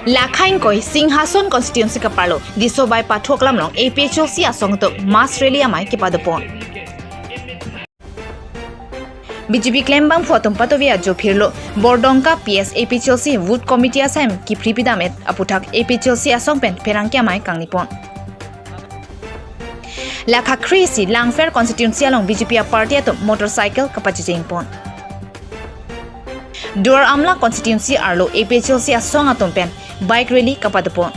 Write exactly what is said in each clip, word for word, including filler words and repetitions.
Lakhain koi Singhason constituency kaparlo Disobai Pathoklam along A P H L C asong atum mass rally amei kepadopon. B J P klembangphu atum patovi ajo phirlo Bordongka P S A P H L C Wood Committee asai kiphri pidam-et aputhak A P H L C asong pen pherangke amei kangnipon. Lakha kre-isi Langpher constituency along B J P aparty atum motorcycle kapachechengpon. Duar Amla constituency arlo A P H L C asong atum pen bike rally kapadopon.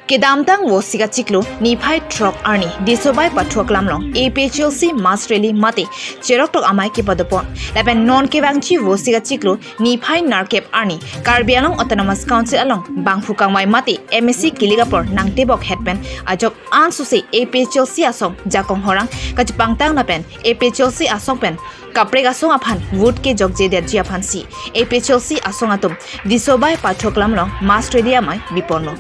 Kedamtang Vosik achiklo niphai throk arni Disobai Pathoklam along A P H L C mass rally mate cheroktok amei kepadopon. Lapen non kevangji Vosik achiklo niphai nerkep arni Karbi Anglong Autonomous Council along bangphu kangvai mate M A C kilik apor nangtebok het pen ajok ansose A P H L C asong jakong horang kachepangtang lapen A P H L C asong pen kaprek asong aphan vote kejokje detji aphansi A P H L C asong atum Disobai Pathoklam along mass rally amei biponlo.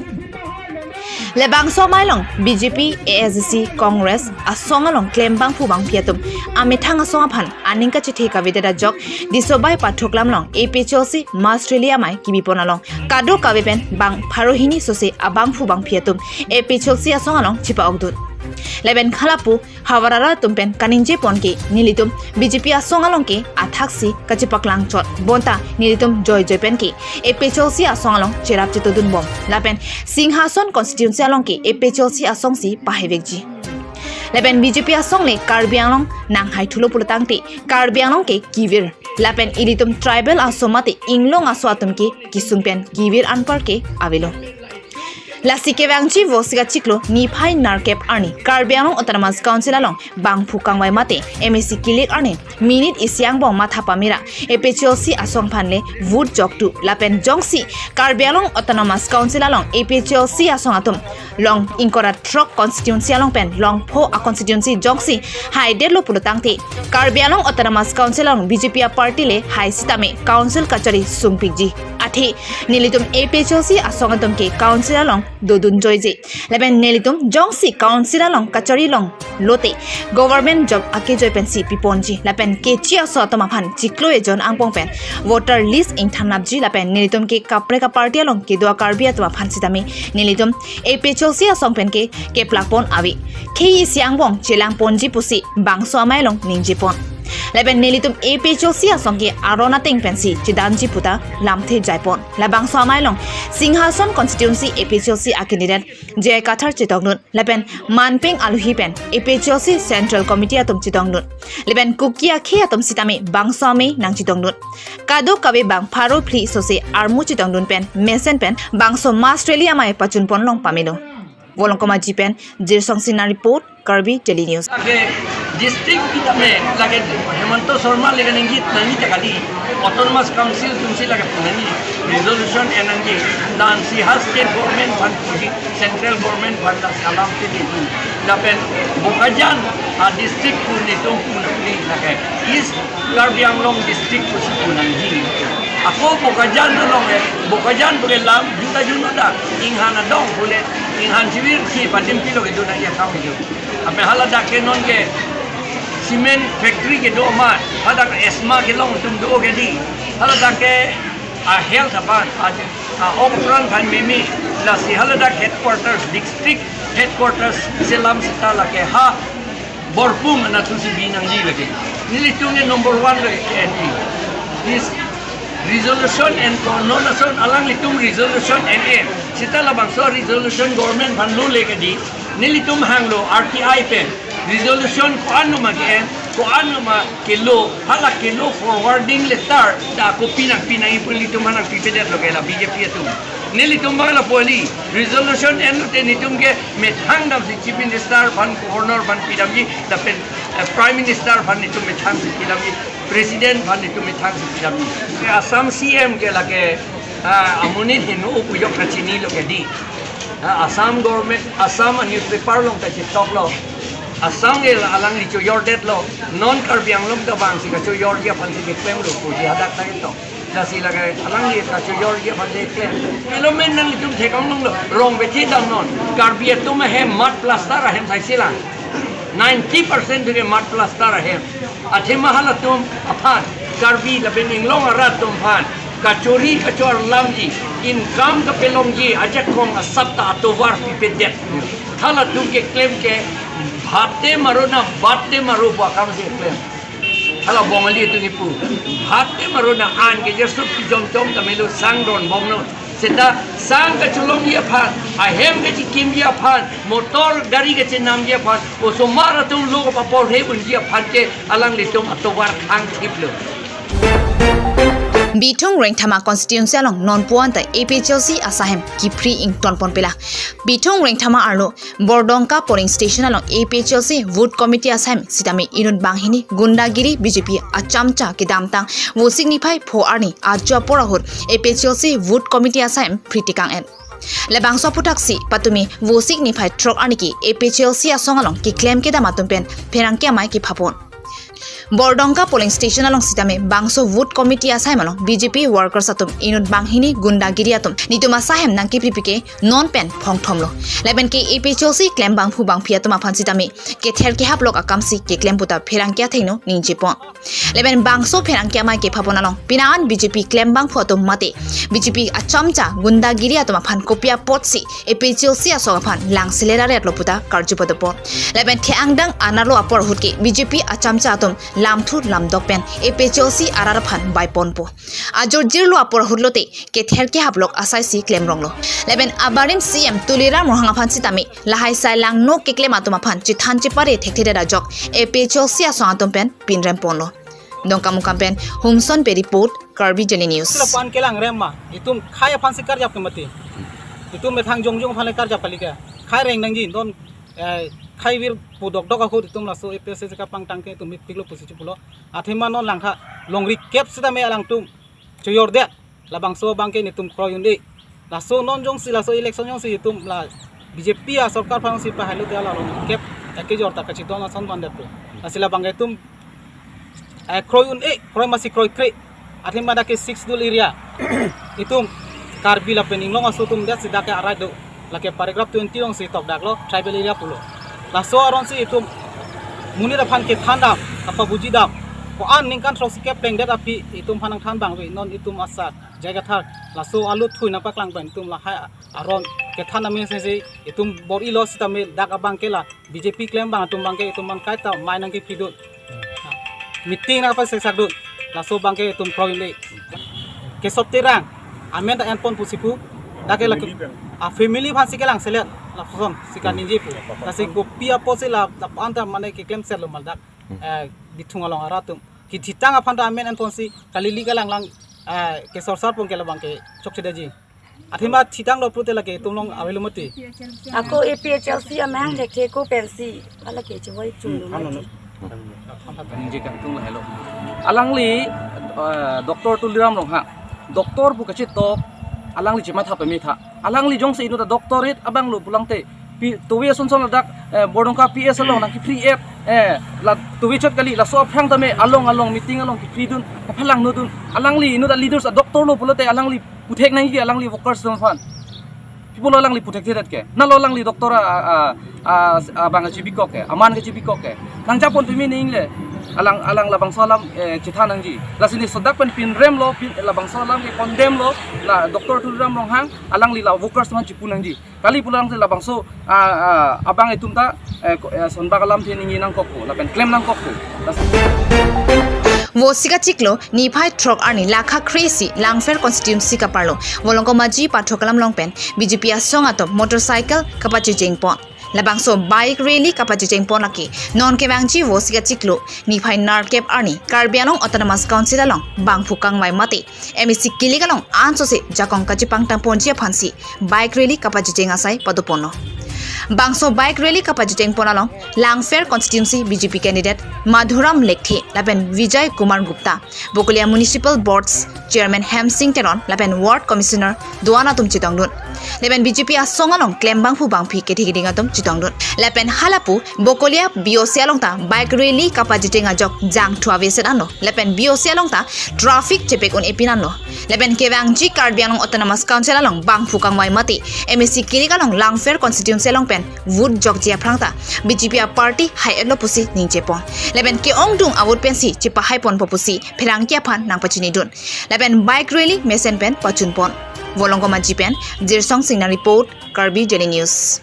Labangso amei along B J P, A S D C, Congress asong along klembangphu bangphi atum amethang asong aphan aning kachethe kavedet ajok Disobai Pathoklam along A P H L C mass rally amei kebipon along kadokave pen bang pharo hini sose abangphu bangphi atum A P H L C asong along chepa-okdun. Lapen halapu havar arat atum pen kaningjepon ke nelitum B J P asong along ke athaksi kachepaklang chot bonta nelitum joijoi pen ke A P H L C asong along cherap chetodunbom lapen Singhason constituency along ke A P H L C asongsi pahevekji. Lapen B J P asong le Karbi Anglong nanghaithulo pulotangte Karbi Anglong ke kevir lapen ilitum tribal aso mate inglong aso atum ke kesung pen kevir anpar ke avelo. Lasi kevangji Vosik achiklo niphai nerkep arni Karbi Anglong Autonomous Council along bangphu kangvai mate M A C kilik arni minit isi angbong matha pamera A P H L C asong aphan le vote joktu lapen jongsi Karbi Anglong Autonomous Council along A P H L C asong atum long ingkoi ra throk constituency along pen long pho a constituency jongsi haidetlo pulotangte Karbi Anglong Autonomous Council along B J P aparty le hai sitame council kachari sungpikji. Athe nelitum A P H L C asong atum ke council along dodun joije. Lapen nelitum jongsi council along kachari longlote government job akejoi pensi piponji. Lapen keche aso atum aphan chiklo ejon angbong pen voter list ingthan lapji lapen nelitum ke kaprek aparty along kedo a Karbi atum aphan sitame nelitum A P H L C asong pen ke keplakpon ave. Khei isi angbong chelangponji pusi bangso amei along ningjepon. Lapen nelitum A P H L C asong ke aron ateng pensi chedanji puta lamthe jaipon. Labangso amei along Singhason constituency A P H L C a candidate J I Kathar chetongdun. Lapen manpeng aluhi pen A P H L C Central Committee atum chetongdun. Lapen Kuki akhei atum sitame bangso amei nangchetongdun. Kadokave bang pharo phli sose armu chetongdun pen mesen pen bangso mass rally amei pachunpon long pamelo. Volongkom Aji pen Jirsong Singnar report, Karbi Daily News. Lake district kita me lake Himanta Sharma le kaningje nangji ta kali, Autonomous Council atumsi lake nangji resolution en nangji, dan si ha state government aphan puji, central government aphan ta si alam te di. Lapen Bokajan a district pu netum pu nangji lake East Karbi Anglong district pusi pu nangji. Ako Bokajan along e, Bokajan pu ke lam juta juta ta inghan adong pule, inghan chivir si patim pilo kedo nangji akam kedo. Ape haladak ke non ke cement factory kedo ma, hadak asthma kelong atum do ke di. Haladak ke a health aphan, a, a okran aphan meme, lasi haladak headquarters, district headquarters selam seta lake ha Borpung anatthu si bi nangji lake. Nelitum ke number one lo N P. This resolution en ko non ason alanglitum resolution en en. Seta labangso resolution government aphan lo le ke di. Nelitum hanglo R T I pen resolution ko-an ma ke en, ko-an ma kelo, hala kelo forwarding letter ta kopi nangpi nangji pu nelitum aphan nangpipedet lo ke la B J P atum. Nelitum bang lapu kali, resolution enlote nelitum ke methang damsi Chief Minister aphan, Governor aphan pidamji, lapen, eh, Prime Minister aphan nelitum methang si pidamji, President aphan nelitum methang si pidamji. Eh, Assam C M ke lake, ah, amonit heno upuyok kachinilo ke di. Ah, Assam government, Assam newspaper along ta chetoklo. Assam ke alangli choyordetlo. Non Karbi Anglong ta bang si kachojorji aphan si keklemlo pusi hadak ta ketok. Lasi lake alangli kachojorji aphan si keklem. Development nanglitum thekang longlo. Rong bethi damnon. Karbi atum ahem mud plaster ahem saisi lang. Ninety percent ke mud plaster ahem. Athema halatum aphan, Karbi lapen inglong arat atum aphan Kachori kachor lamji, income kapelongji ajakong asap ta atovar pipedet. Halatum keklem ke bhat te maro na bat te maro pu akam si klem. Hala Bongali atum kipu. Bhat te maro na an ke jesu pijom chom ta melo sang ron bomlo. Seta sang kacholongji aphan, ahem kachekimji aphan, motor gari kachenamji aphan, osomar atum lo kapapor he unji aphan ke alanglitum atovar thangthiplo. Bithung Rengthama constituency along non puan ta A P H L C asaihem kiphri ingtonpon pela. Bithung Rengthama arlo Bordongka polling station along A P H L C vote committee asaihem sitame inut banghini gundagiri B J P achamcha kedamtang Vosik niphai pho arni ajo apor ahut A P H L C vote committee asaihem phri tekang en. Labangso aputhaksi patumi Vosik niphai throk arni ke A P H L C asong along keklem kedam atum pen pherangke amei kephapon. Bordongka polling station along sitame bangso vote committee asaihem along B J P workers atum inut banghini gundagiri atum netum asaihem nangkiphriphi ke non pen phongthomlo. Lapen ke A P H L C klembangphu bangphi atum aphan sitame kether kehaplok akam si keklem puta pherangke athengno ningjepon. Lapen bangso pherangke amei kephapon along pini an B J P klembangphu atum mate B J P achamcha gundagiri atum aphan kopi apotsi A P H L C asong aphan langselet aretlo puta karju padopon. Lapen the-angdeng anerlo apor ahut ke B J P achamcha atum lamthu lamdok pen A P H L C arat aphan baiponpo. Ajor jirlo apor ahut lote kether kehaplok asai si klemronglo. Lapen abarim C M Tuliram Ronghang aphan sitame lahai sai langno keklem atum aphan chethan chepare thekthedet ajok A P H L C asong atum pen pinremponlo. Dongkamukam pen Humson Bey report, Karbi Daily News. Sila pan kelang rem ma, itum khai aphan si karjap ke mati. Itum methang jongjong aphan le karjap kali ke. Khai reng nangji, non, eh, khai vir pu dokdok ahut itum laso A P H L C kapangtang ke itum mepiklo pusi chepulo. Athema non langtha longri kep sitame alangtum choyor det. Labangso abang ke netum kroi un-e. Laso non jongsi laso election jongsi itum la B J P asorkar aphan si pahailo te la longri kep eke jor ta kachidon ason van det pu. Lasi labang ke itum, eh, kroi un-e, kroi masi kroikre. Athema dak ke Sixth Schedule area. Itum Karbi lapen Inglong aso atum det si dak ke arai do. Lake paragraph twenty along si tokdaklo, tribal area pulo. Laso aron si itum monit aphan kethan dam, kapabuji dam. Ko-an ningkan throksi kep plengdet aphi itum aphan nangthan abang ave, non itum asar, jai kathar. Laso alutthu nangpaklang pen itum lahai aron kethan amen si itum bor-ilo sitame dak abang ke la B J P klembang atum abang ke itum aphan kaita amei nangkephidun. Meeting nangpaseksakdun. Laso abang ke itum kroi un-e. Kesot Terang amen ta enpon pusi pu. Dak ke lake, family pen, a family aphan si kelangselet. Lapuson si kaningje pu. Lasi kopi apotsi la, lapu-an ta mane keklemsetlo mal dak, eh, Bithung along arat atum. Kithitang aphan ta amen enponsi kalili kalanglang, eh, kesorsar pon ke labang ke chokchedeji. Athema thitanglo pulote lake itum along avelo mati. Ako A P H L C amahang thekthe ko pensi, ala ke chevoi chun lo mati. Ningje kangtung lahelo. Alangli, eh, Doctor Tuliram Ronghang. Doctor pu kachetok, alangli chematha pemetha. Alangli jongsi inut a doctorate abang lo pulangte. Pi, towe ason son ladak, eh, Bordongka P S along nangkephri-et, eh, la towe chot kali, laso aphrang tame along along meeting along kephridun, kaphalangnodun. Alangli inut a leaders a doctor lo pulote alangli puthek nangji ke alangli workers atum aphan. Pi pulo alangli puthekthedet ke. Nalo alangli doctor a, a, a, a, abang kachebikok ke, aman kachebikok ke. Nangjapon peme ningle. Alang, alang labangso alam, eh, chethan nangji. Lasi ne sodak pen pinremlo, pin, labangso alam ke condemn lo, la Doctor Tuliram Ronghang, alangli la workers atum aphan chepu nangji. Kali pulang si labangso, ah, ah, abang itum ta, eh, ko-, eh, sonbak alamthe ningje nangkokpo, lapen klem nangkokpo. Vosik achiklo, niphai throk arni lakha kre-isi Langpher constituency kaparlo Volongkom Aji pathok alam along pen B J P asong atum motorcycle kapachechengpon. Labangso bike rally kapachechengpon lake non kevangji Vosik achiklo, niphai nerkep arni Karbi Anglong Autonomous Council along bangphu kangvai mate M A C kilik along ansose jakong kachepangtangponji aphansi bike rally kapachecheng asai padoponlo. Bangso bike rally kapachechengpon along Langpher constituency B J P candidate Madhuram Lekthe lapen Vijay Kumar Gupta, Bokolia Municipal Board's Chairman Hemsing Teron lapen Ward Commissioner do-an atum chetongdun. Lapen B J P asong along klembangphu bangphi kethe keding atum chetongdun. Lapen halapu Bokolia B O C along ta bike rally kapachecheng ajok jangthu aveset anlo. Lapen B O C along ta traffic chepek un-epin anlo. Lapen kevangji Karbi Anglong Autonomous Council along bangphu kangvai mate M A C kilik along Langpher constituency along pen vote jokji aphrang ta B J P a party hai-etlo pusi ningje pon. Lapen ke-ongdung a-vote pensi chepahai ponpo pusi pherangke aphan nangpachinidun. Lapen bike rally mesen pen pachun pon. Volongkom Aji pen Jirsong Singnar report, Karbi Daily News.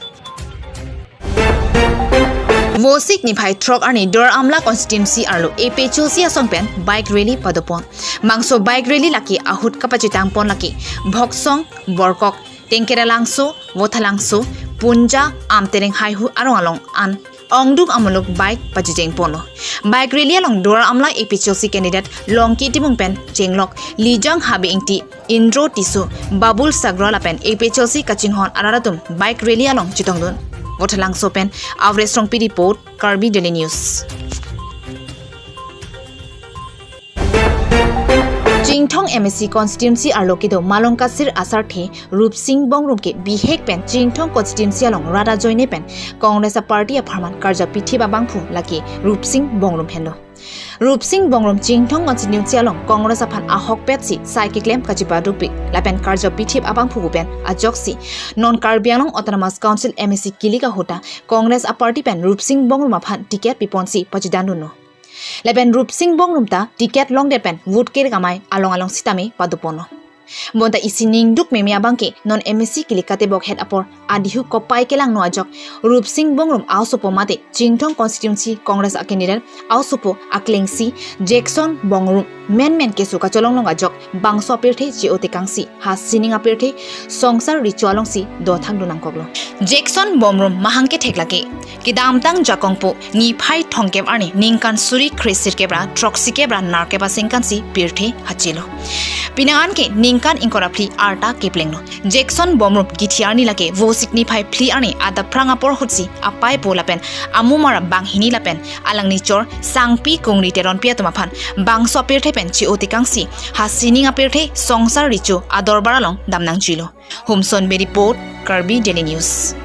Vosik niphai throk arni Duar Amla constituency arlo A P H L C asong pen bike rally padopon. Bangso bike rally lake ahut kapachethang pon lake Bhoksong, Borkok, Tengkeralangso, Vothalangso, Punja, Amtereng haihu arong along an ongdung amuluk bike pachecheng ponlo. Bike rally along Duar Amla A P H L C candidate Longki Timung pen chenglok Lijang Habe Ingti, Indro Tisso, Babul Sagra lapen A P H L C kachinghon arat atum bike rally along chetongdun. Vothalangso pen Avres Rongpi report, Karbi Daily News. Chinthong M A C constituency arlo kedo Malong Kasir asarthe Rupsing Bongrum ke bihek pen Chinthong constituency along rat ajoine pen Congress a party apharman karjapithip abangphu lake Rupsing Bongrum henlo. Rupsing Bongrum Chinthong constituency along Congress aphan ahokpet si sai keklem kachepadopik lapen karjapithip abangphu pen ajoksi non Karbi Anglong Autonomous Council M A C kilik ahut ta Congress a party pen Rupsing Bongrum aphan ticket piponsi pachedandunlo. Lapen Rupsing Bongrum ta ticket longdet pen vote kerek amei along along sitame padoponlo. Bonta isi ningduk meme abangke non M A C kilik katebok het apor adihu kopai kelangno ajok Rupsing Bongrum a-osopo mate Chinthong constituency Congress a candidate a-osopo aklengsi Jackson Bongrum menmen keso kacholonglong ajok bangso apirthe che-o tekangsi ha sining apirthe Songsar Recho alongsi dothakdun nangkoklo. Jackson Bongrum mahang kethek lake kedamtang Jakongpo niphai thomkep arni ningkan suri kre sirkep ra throksi kep ra nerkep asengkansi pirthe hachelo. Penang an ke ningkan ingkoi ra phli arta keplenglo. Jackson Bongrum kithi arni lake Vosik niphai phli arni adap phrang apor ahutsi apaipo lapen amumar banghini lapen alangni chor Sangpi Kungri Teronpi atum aphan bangso apirthe pen che-o tekangsi ha sining apirthe Songsar Recho adorbar along damnangjuilo. Humson Bey report, Karbi Daily News.